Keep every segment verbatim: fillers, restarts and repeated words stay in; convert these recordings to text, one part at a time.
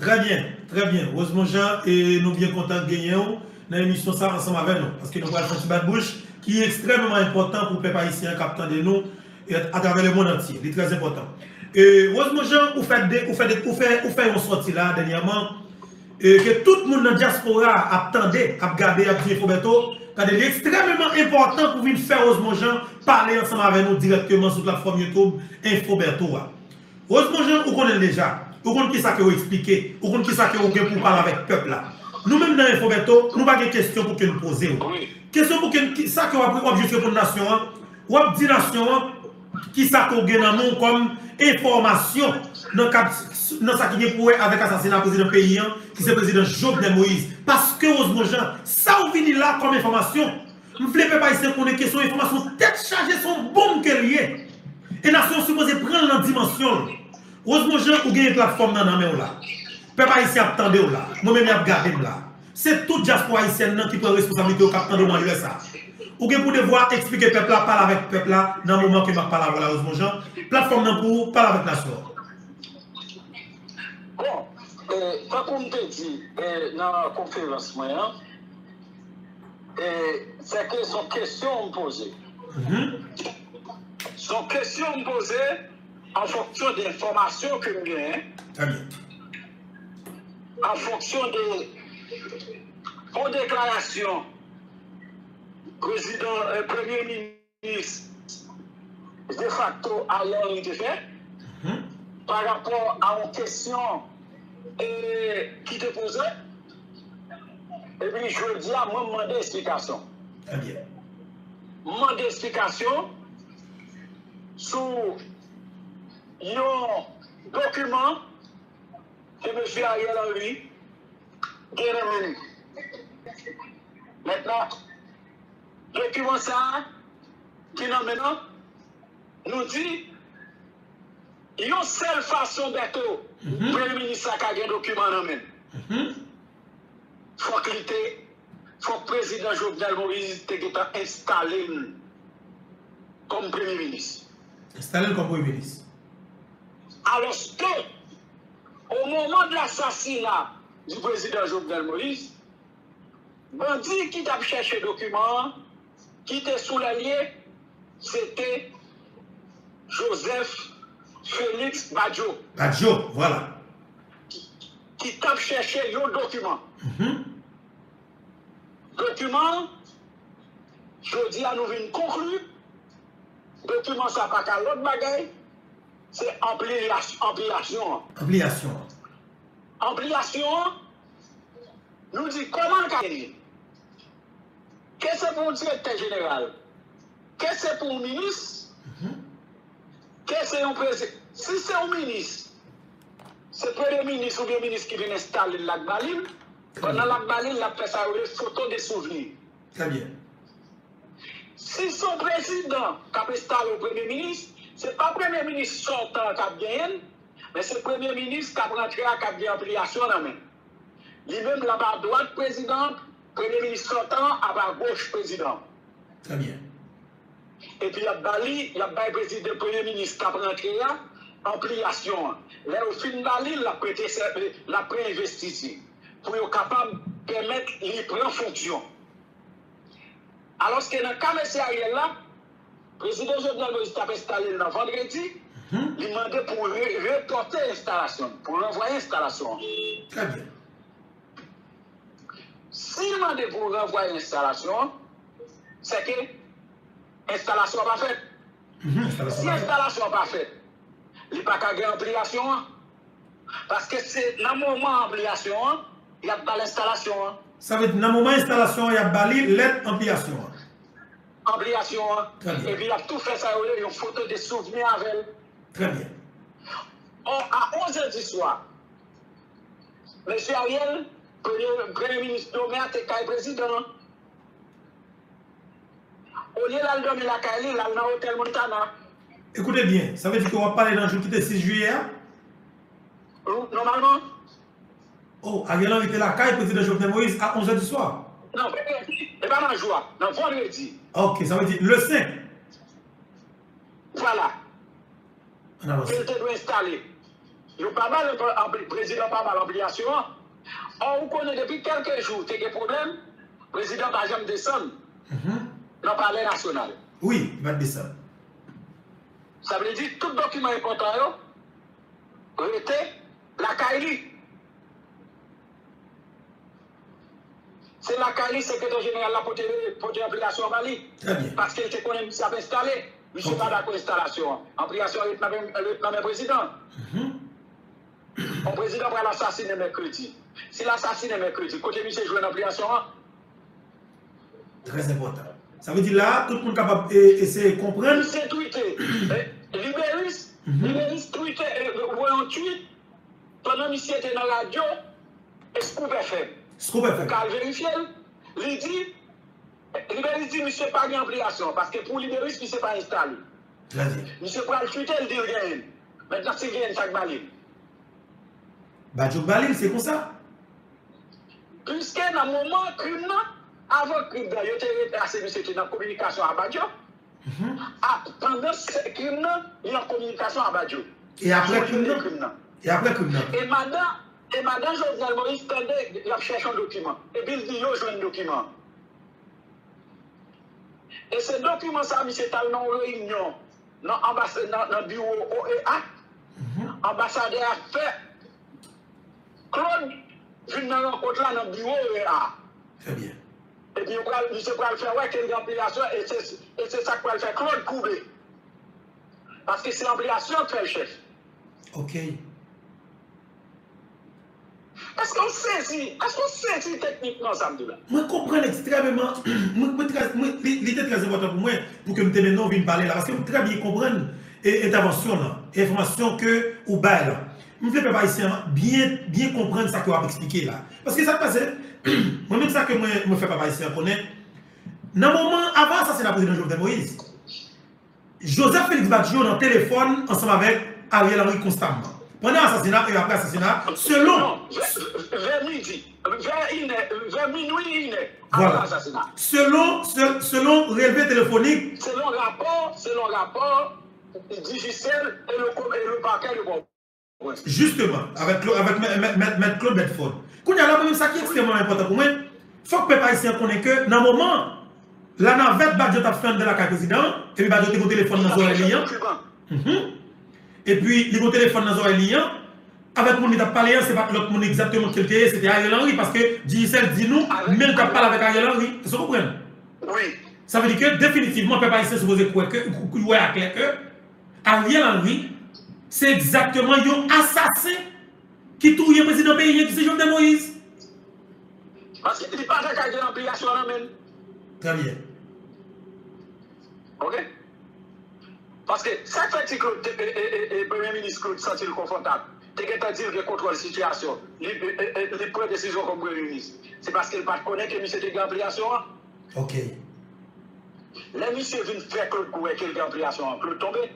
Trè byen, trè byen. Rosemond Jean, e nou byen kontan genyen w nan emisyon sa ansanm avè nou, paske nou pral fè yon ti bat bouch ki ekstrèmeman enpòtan pou pèp ayisyen an k ap tande nou e atravè lemonn antye. Li trè enpòtan. E Rosemond Jean, ou fè de, ou fè de, ou fè, ou fè yon sòti la dènyèman, e ke tout moun nan dyaspora a ap tande, ap gade, ap di Info Bertho, gade, li ekstrèmeman enpòtan pou vin fè Rosemond Jean pale ansanm avè nou dirèkteman sou platfòm YouTube Info Bertho a. Rosemond Jean, ou konnen l deja. Ou konn kisa ke w eksplike. Ou konn kisa ke w gen pou w pale avèk pèp la. Nou menm nan Info Bertho, nou pa gen kesyon pou ke n poze w. Kesyon pou ke n, kisa ke w ap, w ap jis reponn nasyon an. W ap di nasyon an kisa ke w gen nan men w kòm enfòmasyon nan kad, nan sa ki gen pou wè avèk asasina prezidan peyi an, ki se prezidan Jovenel Moïse. Paske Rosemond Jean, sa w vini la kòm enfòmasyon, m vle pèp ayisyen konnen ke se yon enfòmasyon tèt chaje, se yon bonm ke l ye. E nasyon an sipoze pran l nan dimansyon l. Rosemond Jean, ou genyen platfòm nan nan men w la. Pèp ayisyen ap tande w la. Mwen menm y ap gade m la. Se tout dyaspora ayisyèn nan ki pran responsablite yo k ap tande w nan U S A. Ou gen pou devwa eksplike pèp la, pale avèk pèp la nan moman ke m ap pale avè w la, Rosemond Jean. Platfòm nan pou ou, pale avèk nasyon an. Bon, e, tankou m te di e, nan konferans mwen an, e, se ke se yon kesyon m poze. Se yon kesyon m poze an fonksyon de enfòmasyon ke m genyen, an fonksyon de yon deklarasyon prezidan, e, premye minis defakto Ariel Henry te fè pa rapò a yon kesyon e, ki te poze. Epi jodi a, mwen m mande eksplikasyon. M mande eksplikasyon sou yon dokiman ke mesye Ariel Henry gen nan men li. Mentnan, dokiman sa a ki nan men l lan, nou di yon sèl fason Bertho, premye minis la ka gen dokiman nan men l. Fòk li te, fòk prezidan Jovenel Moïse te gentan enstale l kòm premye minis. Enstale l kòm premye minis. Alors que, au moment de l'assassinat du président Jovenel Moïse, bandi ki t ap chèche dokiman an, ki te sou lè l ye, se te Joseph Félix Badio. Badio, vwala. Ki, ki t ap chèche yon dokiman. Dokiman an, jodi a nou vin konkli, dokiman sa pa ka lòt bagay, se anpliyas-, anpliyasyon an. Anpliyasyon an. Anpliyasyon an, nou di kòman l ka genyen. Ke se pou yon direktè jeneral, ke se pou yon minis, ke se yon prezi-, si se yon minis, se premye minis oubyen minis ki vin enstale l l ap ba li l, pandan l ap ba li l, l ap fè sa yo rele foto de souvni. Trè byen. Si se yon prezidan k ap enstale yon premye minis, se pa premye minis sòtan an k ap genyen l, men se premye minis k ap rantre a k ap gen anpliyasyon nan men l. Li menm l ap adwat prezidan an, premye minis sòtan an ap agoch prezidan an. Trè byen. Epi y ap ba li, y ap bay prezidan, premye minis k ap rantre a, anpliyasyon an. Lè yo fin ba li, l ap prete sè-, l ap pran envestiti pou yo kapab pèmèt li pran fonksyon. Alòske nan ka mesye Ariel la, prezidan Jovenel Moïse t ap enstale l nan vandredi, li mande pou re-, repòte enstalasyon l, pou ranvwaye enstalasyon an. Trè byen. Si l mande pou ranvwaye enstalasyon an, se ke enstalasyon an pa fèt. Si enstalasyon an pa fèt, li pa ka gen anpliyasyon an. Paske se nan moman anpliyasyon an, y ap ba l enstalasyon an. Sa vle di, nan moman enstalasyon an, y ap ba li lèt anpliyasyon an. Anpliyasyon an. Trè byen. Epi y ap tou fè sa yo rele yon foto de souvni avè l. Trè byen. Or, a onz è di swa, mesye Ariel, premye, premye minis nome a, te kay prezidan an. Olye l al dòmi lakay li, l al nan otèl Montana. Ekoute byen, sa vle di ke w ap pale nan jou ki te sis jiyè a? Nòmalman. Oh, Ariel Henry te lakay prezidan Jovenel Moïse a onz è di swa. Non, vendredi. E pa nan jou a, nan vandredi. Ok, sa vle di le senk. Vwala. Ann avanse. Ke l te dwe enstale. Yo pa ba l anpli- anpli- prezidan pa ba l anplilasyon an. Or, ou konnen depi kèlke jou te gen pwoblèm, prezidan pa janm desann nan Palè Nasyonal. Wi, li pa t desann. Sa vle di tout dokiman enpòtan yo rete lakay li. Se lakay li sekretè jeneral la pote pote anplilasyon an ba li. Paske l te konnen misye ap enstale. Misye pa dakò enstalasyon an. Anplilasyon an ret nan men ret nan men prezidan. Yon prezidan pral asasinen mèkredi. Si l asasinen mèkredi, kote misye jwenn anplilasyon an? Trè enpòtan. Sa vle di la, tout moun kapab e, eseye konprann. Misye twite. Liberis, Liberis twite, voye yon twit pandan misye te nan radyo Scoop F M. Scoop F M. Ou ka al verifye l. Li di, Liberis di misye pa gen anplilasyon paske pou Liberis, misye pa enstale. Misye pral twite, l di l genyen l. Mentnan, si l genyen l, sa k ba li l? Badjo k ba li l, se konsa. Piske nan moman krim nan, avan krim nan, yo te retrase misye te nan kominikasyon a Badjo. A pandan krim nan, li an kominikasyon a Badjo. E apre krim nan? E apre krim nan? E madan, e madan Jovenel Moïse tande y ap chèche yon dokiman. Epi l di yo jwenn dokiman. E se dokiman sa, misye t al nan yon reyinyon nan anbasad nan, nan biwo O E A. Anbasadè a fè Claude vin nan rankont la nan biwo O E A. Trè byen. Epi yo pral, misye pral fè wè ke l gen anplilasyon e se, e se sa k pral fè Claude koube. Paske se anplilasyon k fè l chèf. Ok. Èske w sezi? Èske w sezi teknikman sa m di w la? Mwen konprann ekstrèmeman. Mwen, mwen trè, mwen, li, li te trè enpòtan pou mwen pou ke m te mennen w vin pale la. Paske m trè byen konprann e, entèvansyon w lan, enfòmasyon ke ou bay la. M vle pèp ayisyen an byen, byen konprann sa ke w ap eksplike la. Paske sa k pase, mwen menm sa ke mwen, mwen fè pèp ayisyen an konnen, nan moman avan asasina prezidan Jovenel Moïse, Joseph Félix Badio nan telefòn ansanm avèk Ariel Henry konstamman. Pandan asasina e apre asasina, selon. Non, vè, vè midi, vè inè, vè minui inè, apre asasina. Selon, se, selon relve telefonik. Selon rapò, selon rapò, Digicel e le, e le parquet de Port Jisteman, avèk, avèk mèt Claude Bedford. Kounye a la, mwen menm sa ki ekstrèmeman enpòtan pou mwen, fòk pèp ayisyen an konnen ke nan moman lanavèt Badio t ap fè anndan lakay prezidan an, epi Badio te gen yon telefòn nan zòrèy li an. Epi li gen yon telefòn nan zòrèy li an, avèk moun li t ap pale an, se pa t lòt moun egzakteman ke l te ye, se te Ariel Henry, paske Digicel di nou, men l t ap pale avèk Ariel Henry. Èske w konprann? Sa vle di ke definitivman, pèp ayisyen sipoze kwè ke, wè aklè ke, Ariel Henry, se egzakteman yon asasen ki touye prezidan peyi an ki se Jovenel Moïse. Paske li pa t ka gen anplilasyon nan men l. Trè byen. Ok? Paske sa k fè ti Claude, e, e, e, e, Premye Minis Claude santi l konfòtab, te gentan di l gen kontwòl sitiyasyon, li, e, e, e, li pran desizyon kòm Premye Minis. Se paske l pa t konnen ke misye te gen anplilasyon an. Ok. Lè misye vin fè Claude wè ke l gen anplilasyon an, Claude tonbe.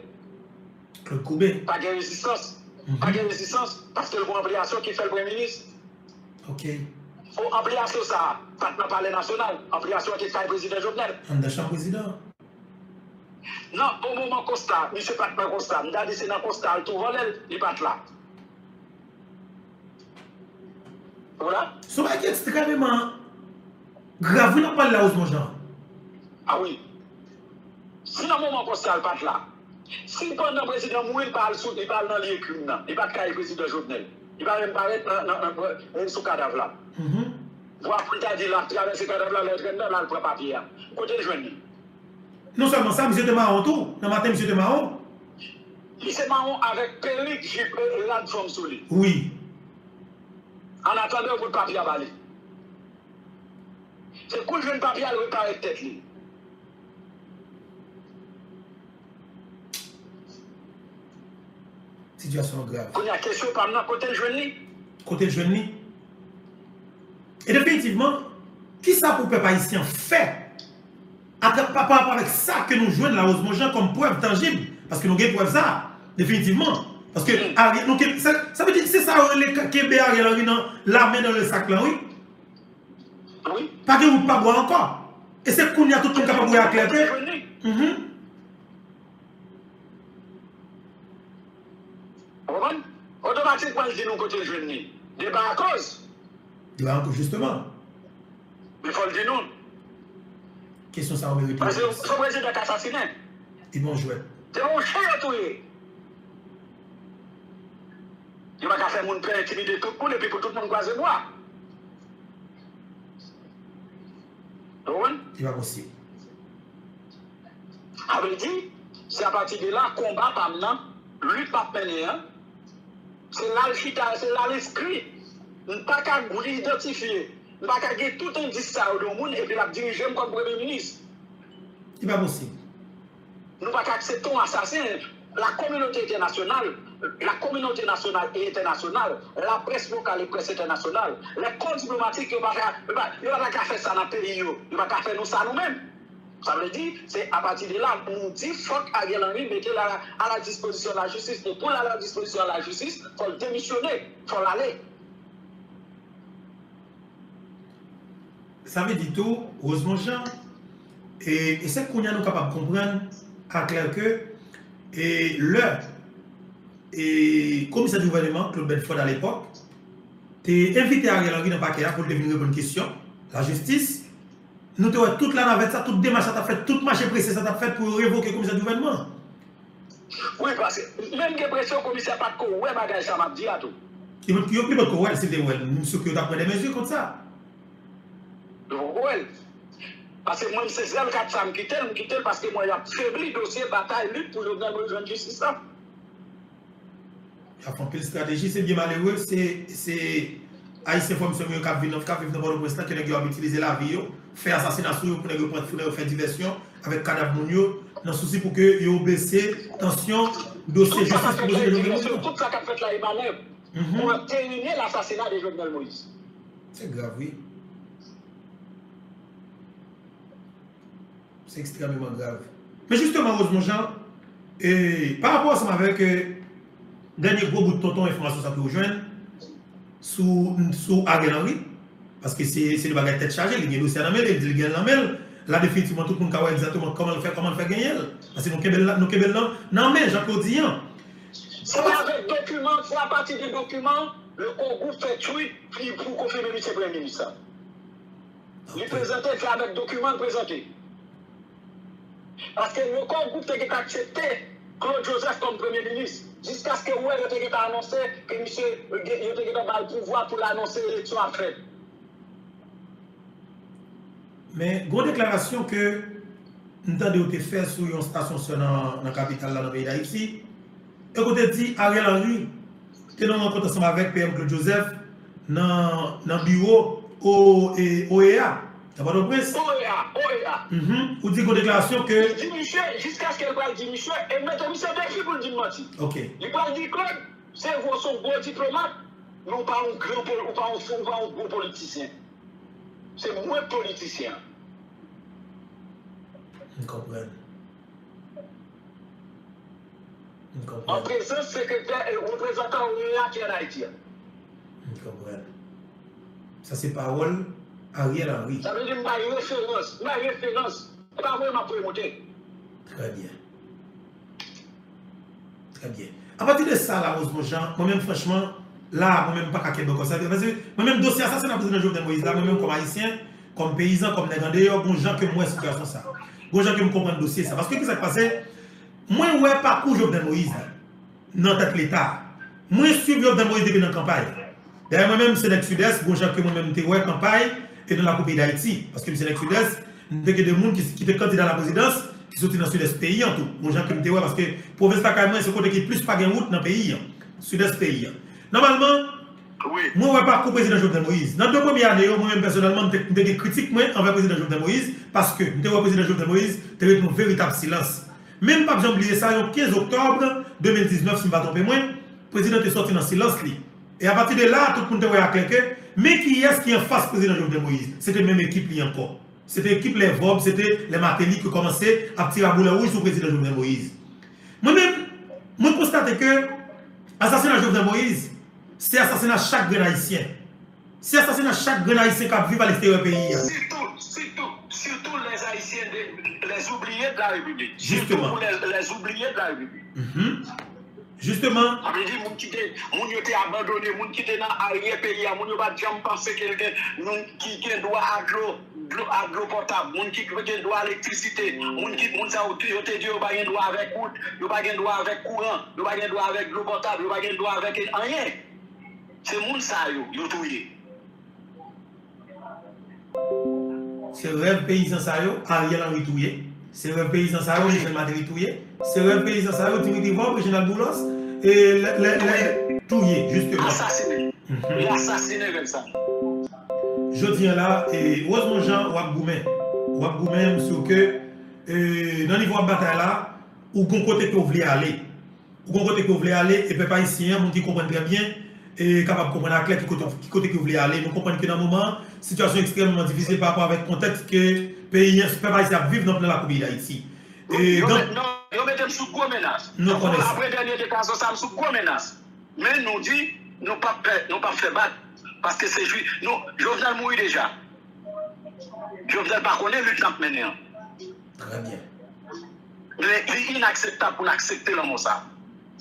Claude koube. Pa gen rezistans. Pa gen rezistans paske l gen anplilasyon ki fè l premye minis. Ok. O anplilasyon sa a pa t nan Palè Nasyonal. Anplilasyon an te kay Prezidan Jovenel. Anndan chanm prezidan. Nan o moman konsta, misye pa t nan konsta. M ta di se nan konsta l tou vòlè l, li pa t la. Ou la? Se yon bagay ki ekstrèmeman grav wi n ap pale la Rosemond Jean. A wi. Si nan moman konsta l pa t la, si pandan prezidan mouri l pa al sou, li pa al nan lye krim nan, li pa t kay prezidan Jovenel, li pa menm parèt nan, nan, nan, sou kadav la. Vwa pou l ta di l ap travèse kadav la, lè l t anndan, l al pran papye a. Kote l jwenn li? Non sèlman sa, misye te mawon tou. Nan maten, misye te mawon. Misye mawon avèk perik, jip e rad fanm sou li. Wi. An atandan yo pot papye a ba li. Se kou l jwenn papye a, l reparèt tèt li. Sitiyasyon an grav. Kounye a, kesyon pa m nan, kote l jwenn li? Kote l jwenn li? E definitivman, kisa pou pèp ayisyen an fè pa rapò avèk sa ke nou jwenn la Rosemond Jean kòm prèv tanjib? Paske nou gen prèv sa a, definitivman. Paske Ariel, nou kenbe, sa, sa vle di, se sa yo rele kenbe Ariel Henry nan la main dans le sac lan, wi. Pa gen wout pa bwa ankò. E se kounye a tout moun kapab wè aklè ke. Ou konprann? Otomatikman, l di nou kote l jwenn li. Deba akoz. Deba akoz, jisteman. Men fò l di nou. Kesyon sa a merite repons. Paske se yon prezidan k asasinen. Li bon jwèt. Se yon chen yo touye. Yo pa ka fè moun pè, entimide tout moun epi pou tout moun kwaze bra. Ou konprann? Li pa posib. Sa vle di, se apati de la, konba pa m nan, lit m ap mennen an, se la l chita, se la l enskri. M pa ka idantifye, m pa ka gen tout endis sa yo de yon moun epi l ap dirije m kòm premye minis. Li pa posib. Nou pa ka aksepte yon asasen. La communauté internationale, la communauté nationale et internationale, la presse locale et presse internationale, les corps diplomatiques, yo pa ka, yo pa, yo pa ka fè sa nan peyi yo. Yo pa ka fè nou sa nou menm. Sa vle di, se apati de la, nou di fòk Ariel Henry mete l a la, à la disposition de la justice. E pou l a la disposition de la justice, fò l demisyone, fò l ale. Sa vle di tou, Rosemond Jean, e, e se kounye a nou kapab konprann aklè ke, e, lè, e, komisè di gouvèneman, Claude Bedford alepòk, te envite Ariel Henry nan pakè a pou l te vin reponn kesyon lajistis, nou te wè tout lanavèt sa, tout demach sa t ap fèt, tout mache prese sa t ap fèt pou yo revoke komisè di gouvèneman an. Wi, paske menm gen presyon komisè pa t ko wè bagay sa m ap di a tou. Li pa t, yo, li pa t ko wè l, si l te wè l, m si ke yo t ap pran de mezi kont sa. Yo poko wè l. Paske mwen, m se sèl kat sa m kite l, m kite l paske mwen y ap febli dosye batay lit pou Jovenel Moïse jwenn jistis la. Y ap fè anpil estrateji, se byen malere, se, se Ayisyen frè m sè m yo k ap vin, k ap viv nan Pòtoprens lan, ke nèg yo ap itilize lavi yo, fè asasina sou yo, pou nèg yo pran, pou nèg yo fè divèsyon avèk kadav moun yo, nan sousi pou ke yo bese tansyon dosye jistis pou prezidan Jovenel Moïse. Tout sa k ap fèt la e manèv pou anterine lasasina de Jovenel Moïse. Se grav, wi. Se ekstrèmeman grav. Men jisteman, Rosemond Jean, e, pa rapò ansanm avèk, e, dènye gwo bout tonton enfòmasyon sa ke w jwenn sou, sou Ariel Henry, paske se, se de bagay tèt chaje, li gen dosye a nan men l, e l di l gen l nan men l. La, definitivman, tout moun ka wè egzakteman kòman l fè, kòman l fè genyen l. Paske nou kenbe l la, nou kenbe l nan, nan men, jan ke w di an. Se avèk dokiman, se apati de dokiman, le core group fè tweet, li pou konfime misye premye minis la. Li prezante, se avèk dokiman l prezante. Paske le core group te gentan aksepte Claude Joseph kòm premye minis, jiskaske wè yo te gentan anonse ke misye, yo te gentan ba l pouvwa pou l anonse eleksyon ap fèt. Men, gen yon deklarasyon ke m tande w te fè sou yon estasyon sè nan, nan kapital la, nan peyi Dayiti, e kote di Ariel Henry te nan rankont ansanm avèk P M Claude Joseph nan, nan biwo O-, e, O E A, nan Pòtoprens. O E A, O E A. Mhm. Ou di gen yon deklarasyon ke. Li di misye, jiskaske l pral di misye, e mete misye defi pou l di m manti. Ok. Li pral di Claude, se vre w se yon gwo diplomat, men w pa yon gran pol-, w pa yon, w pa yon gwo politisyen. Se mwen politisyen an. M konprann. M konprann. An prezans sekretè e reprezantan O E A ki ann Ayiti a. M konprann. Sa se pawòl Ariel Henry. Sa vle di m bay referans, m bay referans. E pa voye m ap voye monte. Trè byen. Trè byen. Apati de sa la, Rosemond Jean, mwen menm franchman, la, mwen menm m pa ka kenbe ankò sa. Paske mwen menm dosye asasina prezidan Jovenel Moïse la, mwen menm kòm ayisyen, kòm peyizan, kòm nèg andeyò, gon jan ke m wè sitiyasyon sa. Gon jan ke m konprann dosye sa. Paske kisa k pase? Mwen wè pakou Jovenel Moïse la nan tèt Leta. Mwen swiv Jovenel Moïse depi nan kanpay. Dayè mwen menm se nèg Sidès, gon jan ke mwen menm m te wè kanpay e nan lakou peyi Dayiti. Paske m se nèg Sidès, m te gen de moun ki, ki te kandida la prezidans, ki soti nan Sidès peyi an tou. Gon jan ke m te wè, paske pwovens lakay mwen se kote ki plis pa gen wout nan peyi an. Sidès peyi an. Nòmalman, mwen wè pakou prezidan Jovenel Moïse. Nan de premye ane yo, mwen menm pèsonèlman, m te, m te gen kritik mwen anvè prezidan Jovenel Moïse, paske m te wè prezidan Jovenel Moïse te ret yon veritab silans. Men m p ap janm bliye sa, yon kenz oktòb de mil diznèf, si m pa twonpe mwen, prezidan te sòti nan silans li. E apati de la, tout moun te wè aklè ke, men kiyès ki anfas prezidan Jovenel Moïse? Se te menm ekip li ankò. Se te ekip lè Vòb, se te lè Martelly ki kòmanse ap tire a boulè wouj sou prezidan Jovenel Moïse. Mwen menm, mwen konstate ke asasina Jovenel Moïse, se asasina chak grenn ayisyen. Se asasina chak grenn ayisyen k ap viv alegsteryè peyi a. Sitou, sitou, sitou les Haïtiens de, les oubliés de la République. Sitou pou les, les oubliés de la République. Mhm. Jisteman. Sa vle di, moun ki te, moun yo te abandone, moun ki te nan aryè peyi a, moun yo pa t janm panse ke l gen, moun ki gen dwa a dlo, dlo, a dlo potab, moun ki gen dwa a elektrisite, moun ki, moun sa yo, yo te di yo pa gen dwa avèk wout, yo pa gen dwa avèk kouran, yo pa gen dwa avèk dlo potab, yo pa gen dwa avèk anyen. Se moun sa yo, yo touye. Se rèv peyizan sa yo, Ariel Henry touye. Se rèv peyizan sa yo, Michel Martelly touye. Se rèv peyizan sa yo, Dimitri Vorbe, Reginald Boulos, e lè, lè, lè, touye, jisteman. Asasine. Li asasine rèv sa. Jodi a la, e, Rosemond Jean, w ap goumen. W ap goumen, m si ke, e, nan nivo w ap batay la, ou gon kote ke w vle ale. Ou gon kote ke w vle ale, e pèp ayisyen an, moun ki konprann trè byen, e kapab konprann aklè ki kote, ki kote ke w vle ale. Nou konprann ke nan moman an, sitiyasyon ekstrèmman difisil pa rapò avèk kontèks ke peyi an, pèp ayisyen ap viv nan, nan lakou peyi Dayiti. E yo, met, non, yo mete m sou gwo menas. Nou konnen sa. Apre dènye deklarasyon sa, m sou gwo menas. Men nou di, nou p ap fè, nou p ap fè bak. Paske se jwi, nou, Jovenel mouri deja. Jovenel pa konnen lit n ap mennen an. Trè byen. Li, li inakseptab pou n aksepte lanmò sa.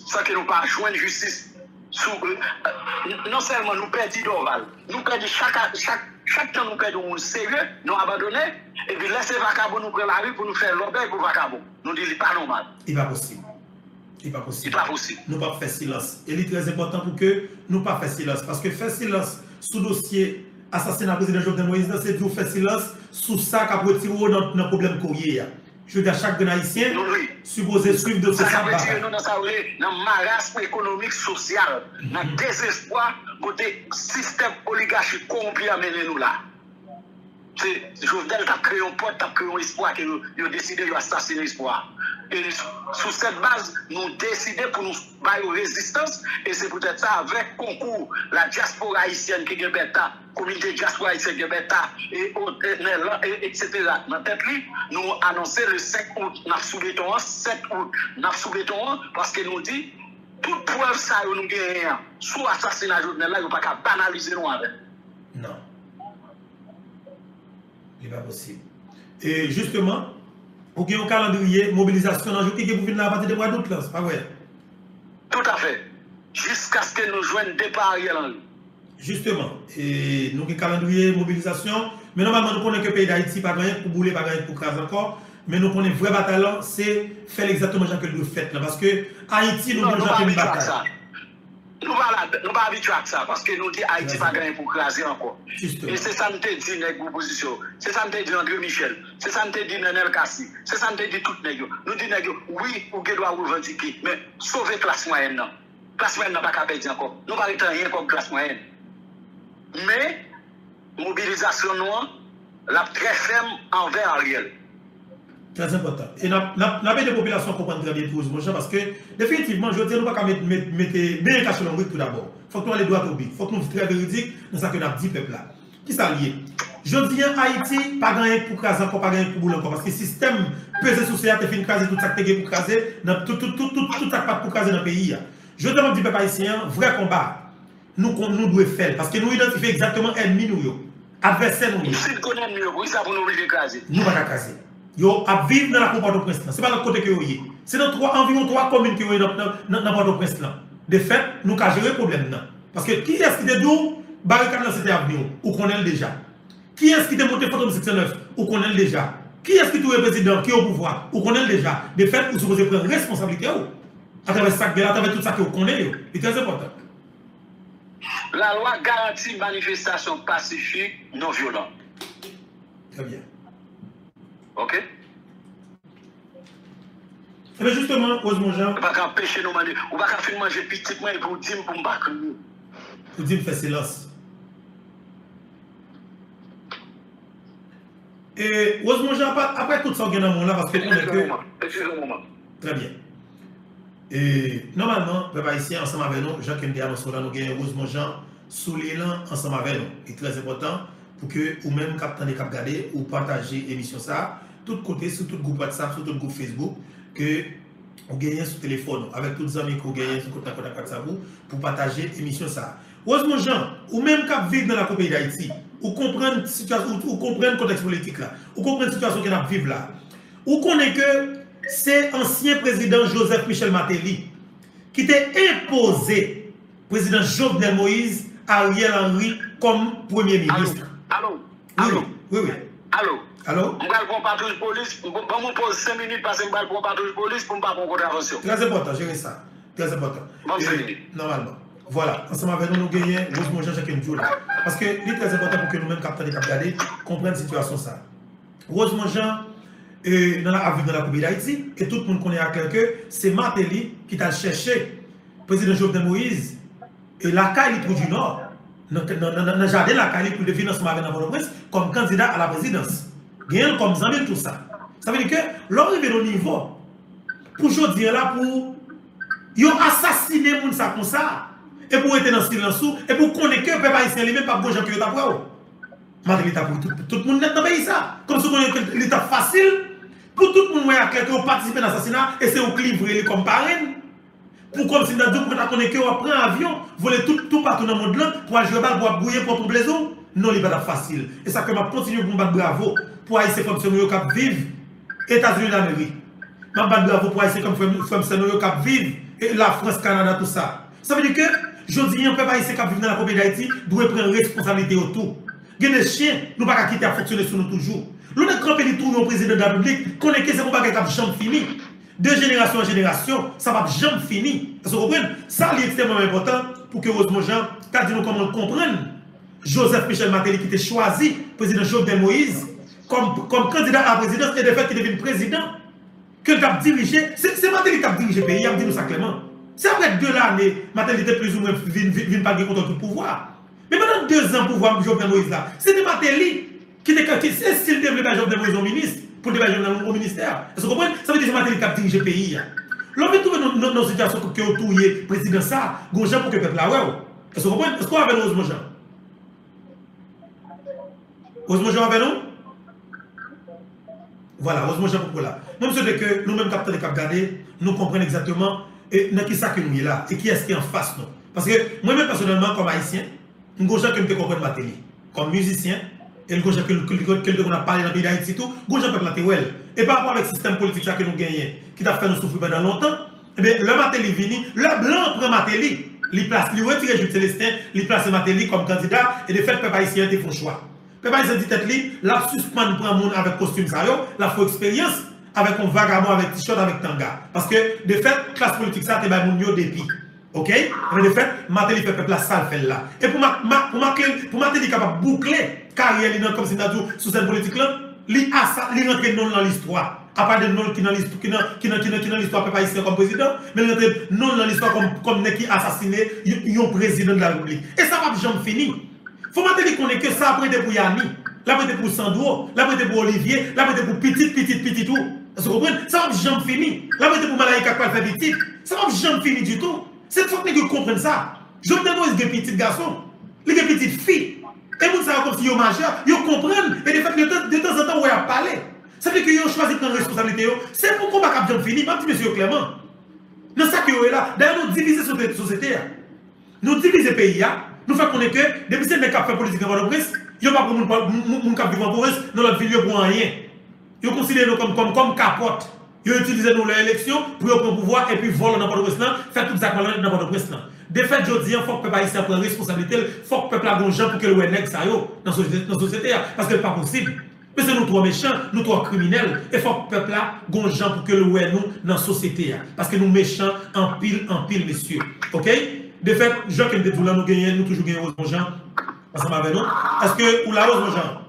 San ke nou pa jwenn jistis sou, e, non sèlman nou pèdi Dorval, nou pèdi chak, chak, chak tan nou pèdi yon moun serye, nou abandone, epi lè se vakabon nou pran lari pou nou fè lòbèy pou vakabon. Nou di li pa nòmal. Li pa posib. Li pa posib. Li pa posib. Nou p ap fè silans. E li trè enpòtan pou ke nou pa fè silans. Paske fè silans sou dosye asasina prezidan Jovenel Moïse la, se di w fè silans sou sa k ap retire w nan, nan pwoblèm ke w ye a. Jodi a, chak grenn ayisyen sipoze swiv dosye sa batay. Sa k ap retire nou nan sa w rele nan marasm ekonomik, sosyal, nan dezespwa, kote sistèm oligachik kowonpi an mennen nou la. Se Jovenel t ap kreye yon pòt, t ap kreye yon espwa ke yo, yo deside yo asasine espwa. E sou, sou sèt baz, nou deside pou nou ba yo rezistans, e se poutèt sa, avèk konkou la dyaspora ayisyèn ki gen Bèta, komite dyaspora ayisyèn ki gen Bèta, e, o, e, Nèlan, e, etsetera, nan tèt li, nou anonse le senk out, n ap sou beton an, sèt out, n ap sou beton an, paske nou di, tout prèv sa yo nou genyen an, sou asasina Jovenel la, yo pa ka banalize nou avè l. Non. Li pa posib. E jisteman, ou gen yon kalandriye mobilizasyon nan jou ki gen pou vin la apati de mwa dout lan, se pa vre? Toutafè. Jiskaske nou jwenn depa Ariel Henry. Jisteman, e nou gen kalandriye mobilizasyon, men nòmalman nou konnen ke peyi Dayiti pa gen anyen pou boule, pa gen anyen pou kraze ankò, men nou konnen vrè batay lan, se fè l egzakteman jan ke l dwe fèt lan, paske Ayiti, nou gen yon jan ke n batay. Nou pa la, nou pa abitye ak sa, paske nou di Ayiti pa gen anyen pou kraze ankò. E se sa n te di nèg opozisyon, se sa n te di André Michel, se sa n te di Nenel Cassy, se sa n te di tout nèg yo. Nou di nèg yo, wi, ou gen dwa revandike, men sove klas mwayèn nan. Klas mwayèn nan pa ka pèdi ankò. Nou pa ret anyen kòm klas mwayèn. Men, mobilizasyon nou an, l ap trè fèm anvè Ariel. Trè enpòtan. E n ap, n ap, n ap ede popilasyon an konprann trè byen tou, Rosemond Jean, paske definitivman, jodi a, nou pa ka met, met, mete, benyen kache lonbrik tou dabò. Fòk nou ale dwat o bi. Fòk nou trè veridik nan sa ke n ap di pèp la. Kisa l ye? Jodi a, Ayiti pa gen anyen pou kraze ankò, pa gen anyen pou boule ankò, paske sistèm peze souse a te fin kraze tout sa k te gen pou kraze, nan tout, tout, tout, tout, tout sa k pa t pou kraze nan peyi a. Jodi a, m ap di pèp ayisyen an, vrè konba, nou kon, nou dwe fè l, paske nou idantifye egzakteman ènmi nou yo, advèsè nou yo. Si n konn ènmi yo, poukisa pou nou oblije kraze? Nou pa ka kraze. Yo ap viv nan lakou Pòtoprens lan. Se pa lòt kote ke yo ye. Se nan twa, anviwon twa komin ke yo ye nan, nan, nan, nan Pòtoprens lan. De fèt, nou ka jere pwoblèm nan. Paske kiyès ki te di w barikad lan se te avni w? Ou konnen l deja. Kiyès ki te monte Fantom senk san nèf? Ou konnen l deja. Kiyès ki touye prezidan, ki o pouvwa? Ou konnen l deja. De fèt, ou sipoze pran responsablite w atravè sa k gen la, atravè tout sa ke w konnen yo. Li trè enpòtan. Lalwa garanti manifestasyon pasifik, non vyolan. Trè byen. Oke? Ebyen, jisteman, Rosemond Jean. Ou pa ka anpeche nou mande, ou pa ka fin manje pitit mwen epi w di m pou m pa kriye. Ou di m fè silans. E, Rosemond Jean, apre, apre tout sa w gen nan men w la, paske w konnen ke. Eskize yon moman. Eskize yon moman. Trè byen. E, nòmalman, pèp ayisyen, ansanm avè nou, jan ke m te anonse w la, nou genyen Rosemond Jean sou liy lan ansanm avè nou. Li trè enpòtan pou ke ou menm k ap tande, k ap gade, ou pataje emisyon sa a tout kote, sou tout gwoup WhatsApp, sou tout gwoup Facebook, ke ou genyen sou telefòn ou, avèk tout zanmi ke w genyen sou kontak, kontak WhatsApp ou, pou pataje emisyon sa a. Rosemond Jean, ou menm k ap viv nan lakou peyi Dayiti, ou konprann sitiyas-, ou, ou konprann kontèks politik la, ou konprann sitiyasyon ke n ap viv la. Ou konnen ke se ansyen prezidan Joseph Michel Martelly ki te enpoze prezidan Jovenel Moïse Ariel Henry kòm premye minis. Alo, alo, alo, wi, wi, wi. Alo. Alo? M pral pran patwouj polis, ban m yon poz senk minit, paske m pral pran patwouj polis pou m pa pran kontravansyon. Trè enpòtan, jere sa. Trè enpòtan. Ban m senk minit. Nòmalman. Vwala, ansanm avè nou, nou genyen Rosemond Jean, jan ke m di w la. Paske li trè enpòtan pou ke nou menm k ap tande, k ap gade, konprann sitiyasyon sa. Rosemond Jean, e, nan la, ap viv nan lakou peyi Dayiti, e tout moun konnen aklè ke se Martelly ki t al chèche prezidan Jovenel Moïse, e lakay li, Trou di Nò, nan, nan, nan, nan jaden lakay li pou l te vin ansanm avè l nan Pòtoprens kòm kandida a la prezidans. Genyen l kòm zanmi l, tou sa. Sa vle di ke lè w rive nan nivo pou jodi a la, pou yo asasinen moun sa konsa, e pou w rete nan silans ou, e pou w konnen ke pèp ayisyen li menm p ap gon jan ke yo t ap wè w. Martelly t ap ri tout, tout moun nèt nan peyi sa. Kòmsi w konnen ke li t ap fasil pou tout moun wè aklè ke w patisipe nan asasina, e se ou k livre li kòm parenn. Pou kòmsi m ta di w pou w ta konnen ke w ap pran avyon, vole tout, toupatou nan mond lan, pou al jwe bal, pou w ap gouye, pou w ap pran plezi w. Non, li pa t ap fasil. E sa k fè m ap kontinye pou m bat bravo pou Ayisyen frè m sè nou yo k ap viv Etazini Damerik. M ap bat bravo pou Ayisyen frè m, frè m sè nou yo k ap viv, e, Lafrans, Kanada, tou sa. Sa vle di ke, jodi a, pèp ayisyen k ap viv nan lakou peyi Dayiti dwe pran responsablite yo tou. Gen de chen, nou pa ka kite ap fonksyone sou nou toujou. Lè w nèk kanpe li touye yon prezidan de la repiblik, konnen ke se yon bagay k ap janm fini. De jenerasyon an jenerasyon, sa p ap janm fini. Èske w konprann? Sa li ekstrèmman enpòtan pou ke Rosemond Jean ka di nou kòman l konprann Joseph Michel Martelly ki te chwazi prezidan Jovenel Moïse kòm, kòm kandida a la prezidans e defèt ki te vin prezidan, ke l t ap dirije, se, se Martelly k t ap dirije peyi a, m di nou sa klèman. Se apre de lane Martelly te plizoumwen vin, vin, vin pa gen kontwòl tout pouvwa. Men pandan dezan pouvwa Jovenel Moïse la, se te Martelly ki te ka, ki, e si l te vle bay Jovenel Moïse yon minis, pou l te bay Jovenel yon ministè. Èske w konprann? Sa vle di se Martelly k ap dirije peyi a. Lè w vin twouve nou nan, nan, nan yon sitiyasyon ke w touye prezidan sa, gon jan pou ke pèp la wè w. Èske w konprann? Èske w avè nou, Rosemond Jean? Rosemond Jean avè nou? Vwala, Rosemond Jean poko la. Mwen, m swete ke nou menm k ap tande, k ap gade, nou konprann egzakteman, e, nan kisa ke nou ye la, e kiyès ki anfas nou. Paske mwen menm pèsonèlman, kòm ayisyen, m gon jan ke m te konprann Martelly. Kòm mizisyen, e l gon jan ke l, ke l, ke l te konn ap pale nan peyi Dayiti tou, gon jan pèp la te wè l. E pa rapò avèk sistèm politik sa ke nou genyen, ki t ap fè nou soufri pandan lontan, ebyen, lè Martelly vini, lè blan an pran Martelly, li plas, li retire Jude Célestin, li plase Martelly kòm kandida, e defèt pèp ayisyen an te fè yon chwa. Pèp ayisyen di tèt li, l ap sispann pran moun avèk kostim sa yo, l ap fè yon eksperyans avèk yon vagabon avèk tichòt, avèk tanga. Paske, defèt, klas politik sa te bay moun yo depi. Oke? Ebyen, defèt, Martelly fè pèp la sa l fè l la. E pou Ma-, Ma-, pou Martelly, pou Martelly kapab boukle karyè li nan, kòmsi m ta di w, sou sèn politik lan, li asa-, li rantre non l nan listwa. Apa de non l ki nan list-, ki nan, ki nan, ki nan, ki nan listwa pèp ayisyen kòm prezidan, men li rantre non l nan listwa kòm, kòm nèg ki asasine yon, yon prezidan de la repiblik. E sa p ap janm fini. Fò Martelly konnen ke sa ap rete pou Yani, l ap rete pou Sandro, l ap rete pou Olivier, l ap rete pou pitit, pitit, pitit ou. Èske w konprann? Sa p ap janm fini. L ap rete pou Malaïka k pral fè pitit. Sa p ap janm fini ditou. Se fòk nèg yo konprann sa. Jovenel Moïse gen pitit gason. Li gen pitit fi. E moun sa yo kòmsi yo majè, yo konprann, e defèt, de tan, de tanzantan, w wè y ap pale. Sa vle di ke yo chwazi pran responsablite yo. Se pou konba k ap janm fini. M ap di mesye yo klèman. Nan sa ke yo ye la. Dayè, nou divize sote-, sosyete a. Nou divize peyi a. Nou fè konnen ke depi se nèg k ap fè politik nan Pòtoprens, yo pa pran moun, moun, moun, moun k ap viv an pwovens, nan lòt vil, yo pou anyen. Yo konsidere nou kòm, kòm, kòm kapòt. Yo itilize nou lè eleksyon pou yo pran pouvwa epi vòlò nan Pòtoprens lan, fè tout zak malonèt nan Pòtoprens lan. Defèt jodi a, fòk pèp ayisyen an pran responsablite l, fòk pèp la gon jan pou ke l wè nèg sa yo nan sosyete, nan sosyete a, paske l pa posib. Mesye, nou twò mechan, nou twò kriminèl, e fòk pèp la gon jan pou ke l wè nou nan sosyete a, paske nou mechan anpil, anpil, mesye. Oke? Defèt, jan ke m te di w la, nou genyen, nou toujou genyen Rosemond Jean ansanm avè nou. Èske ou la, Rosemond Jean?